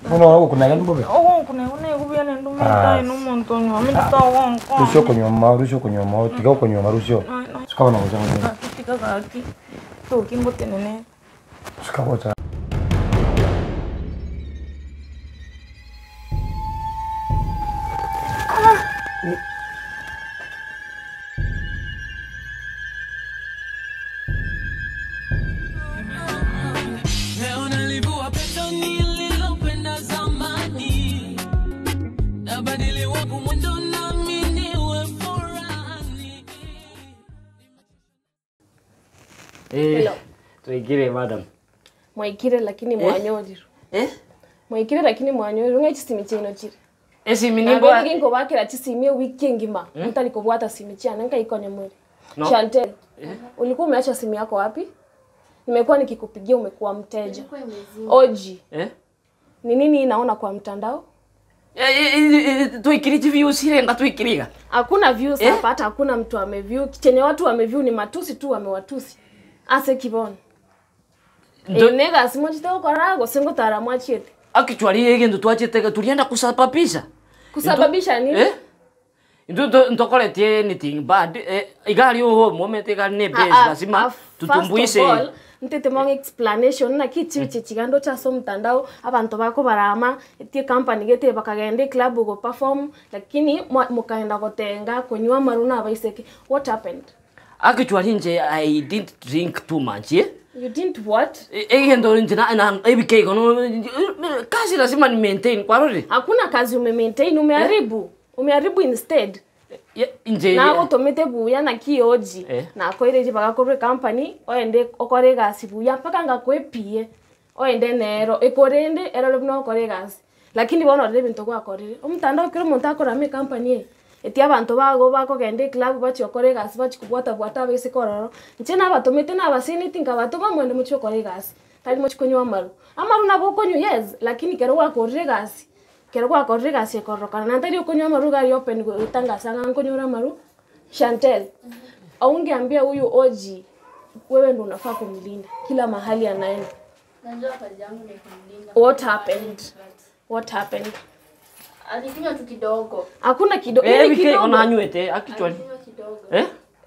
Bono ogokunega mbobe. Ogonkunega nigo buya naende omonto aye na omonto onyuomete togonkonya. Rusia okonyuoma, rusia okonyuoma, tiga okonyuoma rusia oo. Suka bono gocha gocha. Gaki tiga gaki, toki ngotenenere. Suka gocha. Leo nalivua pete nililopenda zamani, nabadili wangu mwendo nami niwe furahani. Eh, twaikire madam. Mwaikire lakini mwanyorirwe. Eh? Mwaikire lakini mwanyorirwe ng'a chisimi chiaino chire. Esimi nimbo Nabeire ginkobakera chisimi ewiki engima motari kobwata simi chiane nkaikonya more. No. Chantel, ulikuwa umeacha simu yako wapi? Nimekuwa nikikupigia umekuwa mteja. Oji, Eh? ni nini hii naona kwa mtandao? Eh, eh, eh, twaikire chiviews irenga twaikire iga. Hakuna views Eh? hapa hata hakuna mtu ameview. Chenye watu wameview ni matusi tu wamewatusi. Ase kibon. Ndo- Enega simochite okora gose ngotara mwachiete. Actually egento twachete tulienda kusababisha. Kusababisha nini? Eh? Ndio ntokoretie anything bad. Eh, igari oho momete igari ne base Ah, ah, lazima ah, first of tutumbuise. all, ntete mong explanation naki chibiche chigando chase omotandao abanto bakobarama etie company gete bakagenda eclub go perform lakini mwa- mukaenda gotenga konywa amaru na abaiseke what happened Actually nje I didn't drink too much. Eh? you didn't what Egento nje na na ebike kono kazi lazima ni maintain kwarore. hakuna kazi umemaintain umeharibu umeharibu instead Nje nagotomete buya naki oji Eh. nakoirerie bagakorwa ecompany oende okore egasi buya mpaka ngakoepie oende nero ekorende erore buna okora egasi lakini bono orore ebinto gwakorire omotandao ekero omonto akorama ecompany eye eti abanto bago bakogenda eclub bachia gokora egasi bachia kobwata bwata abaiseke ororo inche nabatomete nabasineti nkabatoma mwende mochie gokora egasi tari mochie konywa amaru. Amaru nabo okonywa yes lakini ekero gwakorire egasi ekero gwakorire egasi ekororokana naende tari okonywa amaru iga aria open gotangasa ng'a nkonyora amaru. Shantel, aungeambia huyu Oji wewe ndo unafaa kumlinda kila mahali anaenda. Najua kazi yangu ni kumlinda. What happened? What happened? Alikunywa tu kidogo. Hakuna kidogo. Eh, Ile bike kidogo. onanywete actually. Alikunywa kidogo. Eh?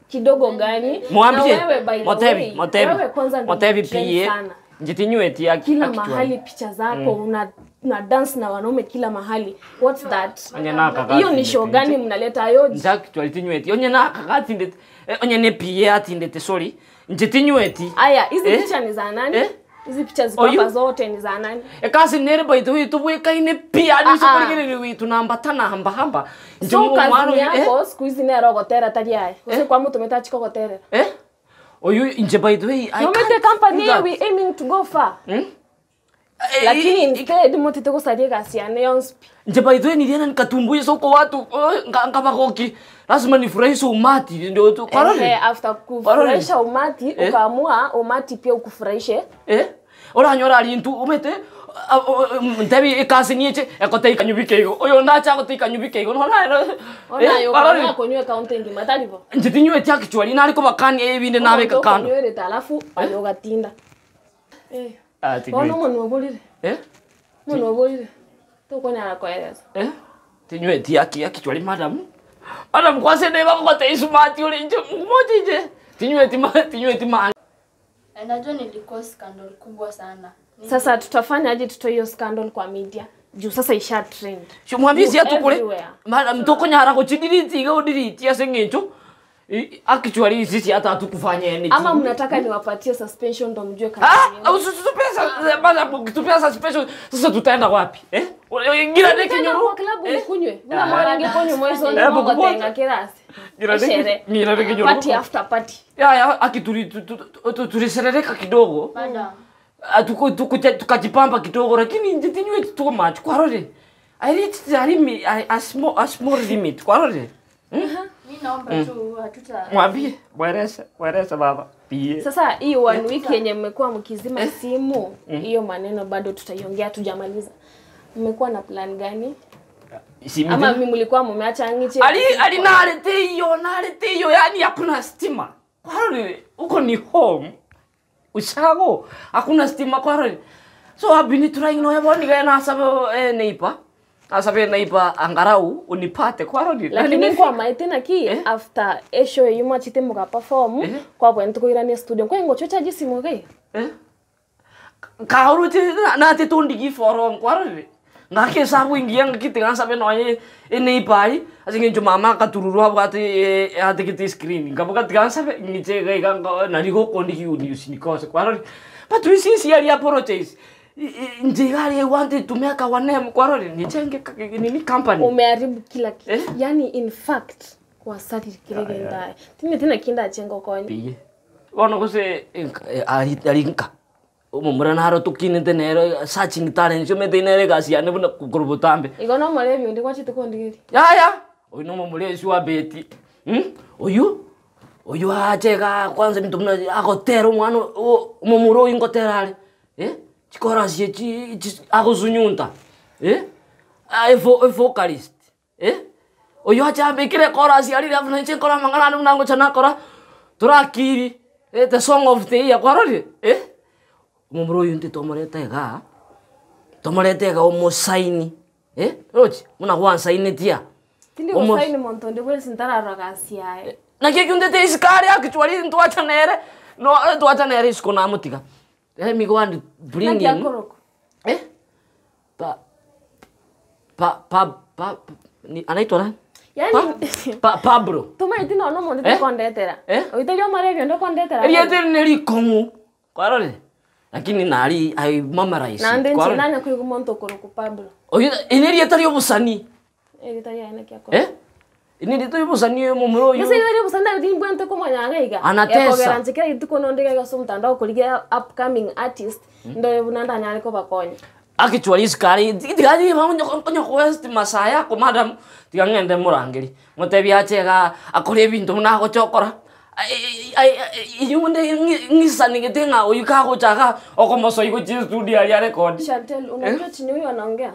Kidogo gani? Mwambie. Na wewe by the Motebi, way, Motebi. Wewe kwanza ndo Motebi trend pie. sana. Njitinyweti aki Kila actually. mahali picha zako una una dance na wanaume kila mahali. What's that? Onye naka Hiyo ni show gani mnaleta ayoji? Nje actually tinyweti. Onye naka gatindete. Onye ne pie atindete sorry. Njitinyweti. Aya, hizi Eh? picha ni za nani? Eh? Hizi picha ziko Oyu? hapa zote ni za nani? Ekasi nere by the way tubwekaine pia Ah, ah. nisokorigiriri witu namba tana hamba hamba. Nje So omwaro- kazi eh? yako siku hizi nero gotera tari aya. Gose kwa mutumete achikogoterera. Eh? Oyu nje by the way I No can't mete company do that. we aiming to go far. Eh, Lakini eh, instead mutite gucaria egasi yane yonsi pi. nje by the way nilienda nikatumbuiza huko watu oh, nga- ngabagoki lazima nifurahishe umati ndio tu Ehe, kwarore after kufurahisha umati Eh? ukaamua umati pia ukufurahishe. eh oranyora ari ntu umete ntebi ekasi nieche ekoteika nyubike igo oyo ndacha goteika nyubike igo nona Ona yo ukaamua kunywa kaunti ngima tari bo. nje tinywete actually nari kobakani ebinde nabeka kando Kunywerete alafu ayo ugatinda. Eh. Ah, Bono tinywete omonwa oborire. eh Omonwa oborire. Tokonyara koereza. eh tinywete aki actually madam madam kwase ne bagote isumati uri nje mmoja nje tinywete ma tinywete ma Na Najua nilikuwa scandal kubwa sana. Nili- Sasa tutafanya aje tutoe hiyo scandal kwa media? Juu sasa isha trend. Shumwambie si atukure. Everywhere. Mara mtokonyara kuchidiriti iga udiriti ase ng'encho. Actually sisi hata hatukufanya anything. Ama mnataka niwapatie suspension ndo mjue kazi Ah, yenu. usitupesa bana ukitupea suspension sasa tutaenda wapi? Eh? Ngira Tena ne kinyoro. kwa klabu mkunywe. Buna mwana ngikunywe mwezo Eh, ni bukubuta. gotenga kirasi. Ngira ne Eshere. ngira ne kinyoro. Party after party. Ya ya akituli tuliserereka kidogo. Madam, Ah, tuko tuko tukajipamba kidogo lakini nje tinywe too much kwarore. I reached a limit, a, a small a small limit kwarore. mi naomba tu hatuta Mwambie, mweleze, mweleze baba. Pie. Sasa hii one week yenye mmekuwa mkizima simu, hiyo maneno bado tutaiongea, tujamaliza. Mmekuwa na plan gani? Si Ama mimi mlikuwa mumeacha ngiche? ali ali nalete hiyo nalete hiyo yani hakuna stima kwarore huko ni home ushago hakuna stima kwarore. So I've been trying nonya bono niga nasabe eneighbour, nasabe eneighbour angarau unipate kwarorire. Lakini nkwamaete naki Eh? after eshow eywo mwachete mogaperform Eh? kwabwenerete koirana estudio nkoe ngocha ochagie esimu iga iga. Eh? Kaoroche natete ondigi for kwarorire ng'ake esabu engiya ng'aki tiga nsabe nonye eneighbour aria ase eng'encho mama akatururwa abwate atigete escreen nkaboka tiga nsabe ng'iche iga iga nko nari gokondigi uni usinikose kwarorire. But we sincerely apologize inche iga aria I wanted to make our name kwarorire nichenge nini company. Umeharibu kila kitu. Eh? Yani in fact kwasarire kire gento aye. Timanyeti naki ndache ngokonye. Buya. Bono gose aria nka. Omomura naro tokinete nere searching talents omanyete nere egasi yane buna korwa botambe. Igo nomorebi onde gwachete kondigeria. Yaya, oyio nomomura eswa beti mh, oyio, oyio ache igaa kwanza ebinto buna agotera omwana o omomura oyio ngotera are eh, chikorasi echi chis agosunyunta eh, efo efocalist eh, oyio ache ambekere ekorasi aria alafu nainche nkore amang'ana ande buna ngocha nakora, torakiri the song of the year kwarorire eh. Omomura oyo intwe tomorete igaa, tomorete igaa omosaini eh, roche buna gwansainetie aa. Tindi Omo- gosaini monto onde bwensi ntararora gasi yaye. Naki ekio ntete isiko aria actually ntwacha nere, no ntwacha nere isiko namotiga. Let me go and bring Naki him. akorokwa? Eh? Pa pa pa pa ni anaitwa nani? Yaani Pa, pa Pablo. tomaeti nonya omonto Eh? tokondetera. Eh? Oitari omare ebio ndokondetera. Erieta eri nerikong'u kwarorire lakini nari I memorize it, Naende inche kwarorire? nanya koigwa omonto okorokwa Pablo. Oyo eri nerieta ria obosani. Erieta riaye naki akorokwa. Eh? Eri nerieta ria obosani omomura oyo. Gose erieta ria obosani nari timbwenerete komanya iga iga. Anatesa. Ekogera inche kera rituko nonde iga iga ase omotandao okorigia upcoming artist, ndore buna ndanyare kobakonya. Actually isiko aria tiga nkonya kowaste masaa yako madam, tiga ng'ende morangerie, motebie ache igaa akore ebinto buna agocha okora, eywo onde ng'isanegete ng'a oywo kagocha igaa, okomosoi gochia estudio aria arekodi. Chantel, unajua chenye huyu anaongea?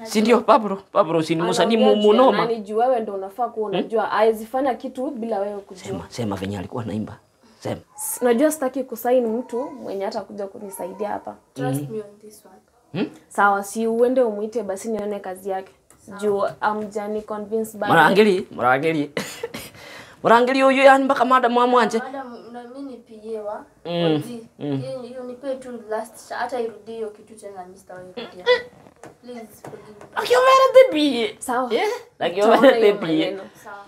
Si ndio Pablo? Pablo si ni msanii Anaongea juu ya munoma. nani juu wewe ndo unafaa kuwa unajua. Haezi fanya kitu bila wewe kujua. Sema, sema venye alikuwa anaimba. Sema. Unajua sitaki kusaini mtu mwenye hata kuja kunisaidia hapa. Trust me on this one. Sawa, si uende umuite basi nione kazi yake. Juu amjani convince bado. Murangeri, murangeri. Murangeri huyu yani mpaka madam amwanje. Madam, na mimi nipigie wa Odi. Hiyo hiyo nipe tu last hata irudie hiyo kitu tena mimi sitairudia. Please forgive me. Akiomerete bi. Sawa. Eh? Tutaona Akiomerete hiyo bi. maneno. Sawa.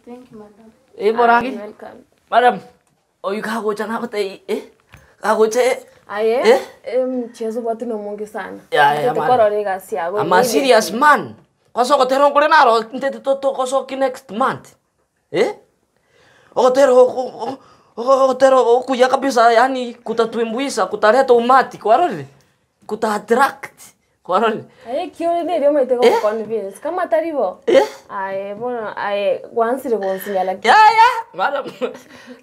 Thank you madam. Eh murangeri. Welcome. Madam, oyu kagocha nagote eh? Kagocha eh? Aye, Eh? eh, mchezo bwatu ni mungi sana. Ya, ya, man. Tukorora egasi yago. I'm a serious man. Kwanza ogotera nkore naro ntete togosoki next month. Eh? Ogotera ogotera okuya kabisa yani kutatuimbuisa kutaleta umati kwarorire kuta attract kwarorire Aye, kio ne rio maite go convince. Kama taribo. Eh? Aye, bono aye gwansire gonsinya lakini. Ya ya madam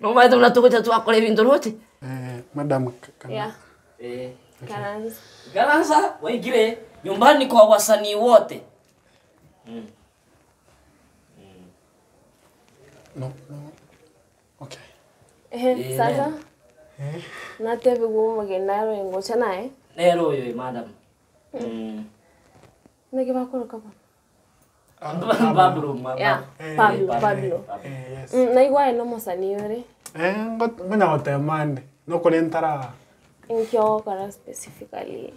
nomaete buna togocha twakora ebinto roche Eh, madam Yeah. eh Karanza. Garanza waingire nyumbani kwa wasanii wote. No, no. Okay. Eh, sasa natebe guo naro engocha naye. Nero oyo madam. Naki bakoroka bono. Pablo ma. Yeah, Pablo, Pablo. Eh, yes. Naigwa aye nomosanii ore. Eh, ngonya gotema ande. Nokore ntara Inki ogokora specifically.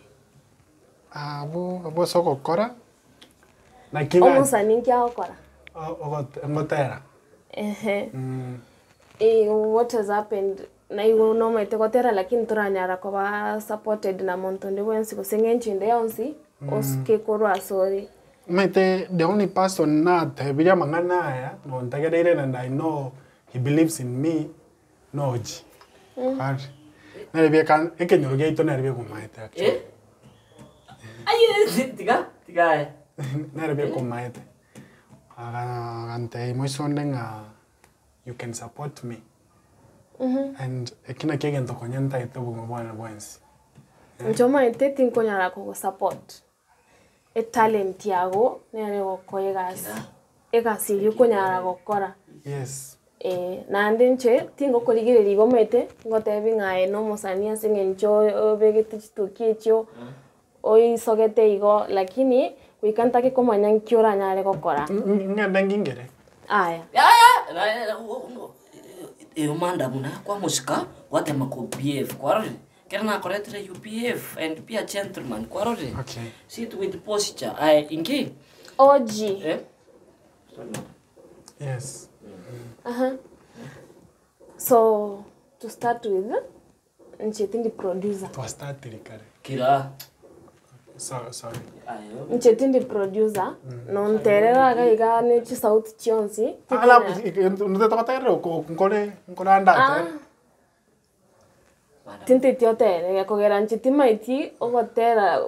abo abo sogokora. Lakini Omosanii inki agokora. ngotera. Ehe. Eh, what has happened naigo nomaete gotera lakini toranyara koba supported na monto onde bwensi gose ng'encho ende yonsi osuke korwa ase ore. Maite the only person natebirie amang'ana aya nontegereire and I know he believes in me noji. Kare. Nere kan ekenyoro giaito nere biekomaete actually. Eh? Aye, tiga, tiga eh. Nere biekomaete. Agantei moisonde ng'a you can support me. And eki nakio egento konya ntaete obogima bwane bwensi. Inche omanyete tinkonyara kogosupport etalent yago nere gokoa egasi egasi eywo okonyara gokora Yes. Eh, naende inche tingokorigereria igo omanyete, ngotebi ng'a aye na omosani ase eng'encho obegete chituki echio, oisogete igo, lakini goika ntake komanya nki oranyare gokora. Ng'ende ngingere. Aya. Yaya, eyo madam naye kwamosika gwatema ko behave kwarorire? Ekero nakoretire you behave and be a gentleman kwarorire? Okay. Sit with posture aye inki? OG. Eh? Yes. Aha. So, to start with, inche tindi producer. Twastartire kare. Kira. So, sorry. Aye. Inche tindi producer, nonterera iga iga ne chisauti chionsi. Alafu ntotogoterera nkore nkore andate. Ah. Tinteti otere, gekogera inche timaeti ogotera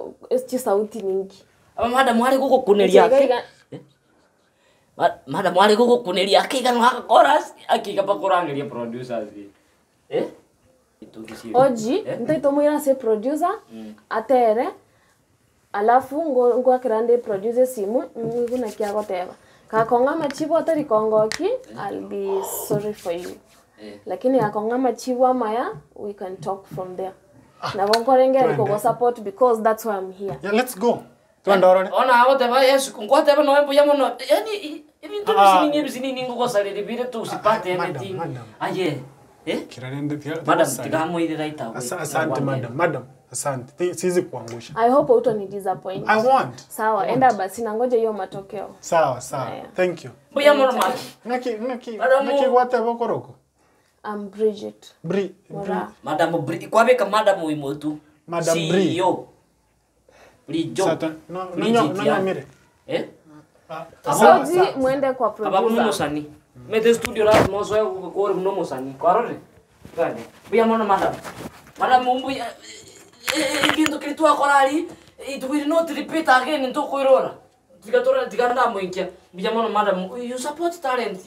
chisauti ninki. Aba madam are gogokuneria Inche iga ake. iga Madam are gogokuneria ake iga noaka chorus ake iga bakorangeria producers. Eh? Oji, ntaete omoire ase eproducer, atere, alafu ngo ngoakera ande eproducer esimu, ng'igu naki agoteba. Gakong'a amachibu atari kongoki, I'll be sorry for you. Lakini gakong'a amachibu amaya, we can talk from there. Nabo nkorenge Twende. kogosupport because that's why I'm here. Yeah, let's go. Twende orore. Ona agoteba yes, nkwateba noe mbuya mono. Yaani ebinto Ah. ebisinini ebisinini ngogosareria bire tu usipate Ah, madam, anything. madam. Aye. Eh? Kira rende Madam, tigamoirera itawe. Asante madam. Madam, asante. Siwezi kuangusha. I hope hutoni disappoint. I want. Sawa, enda basi nangoja hiyo matokeo. Sawa, sawa. Aya. Thank you. Mbuya mono madam. Ng'aki ng'aki Madam, ng'aki gwateba okoroko. I'm Bridget. Bri. Mora. Madam Bri, kwabeka Madam Wimotu. Madam Bri. CEO. Brijo. Sata. No no Bridget, no ya. no mire. Eh? Sawa, Oji, sawa. mwende kwa Ababu producer. nomusani. Mete studio lazima osoe kore nomusani. Kwarore. Twende. Mbuya mono madam. Madam mbuya ekintu kiri twakora ari it will not repeat again ntokoirora. Tigatora tiganda moinkia. Mbuya mono madam you support talent.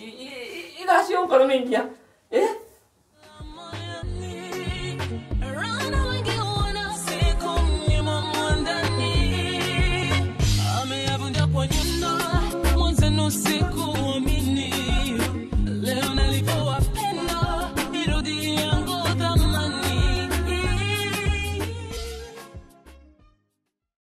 Igasi okora mingia. Eh?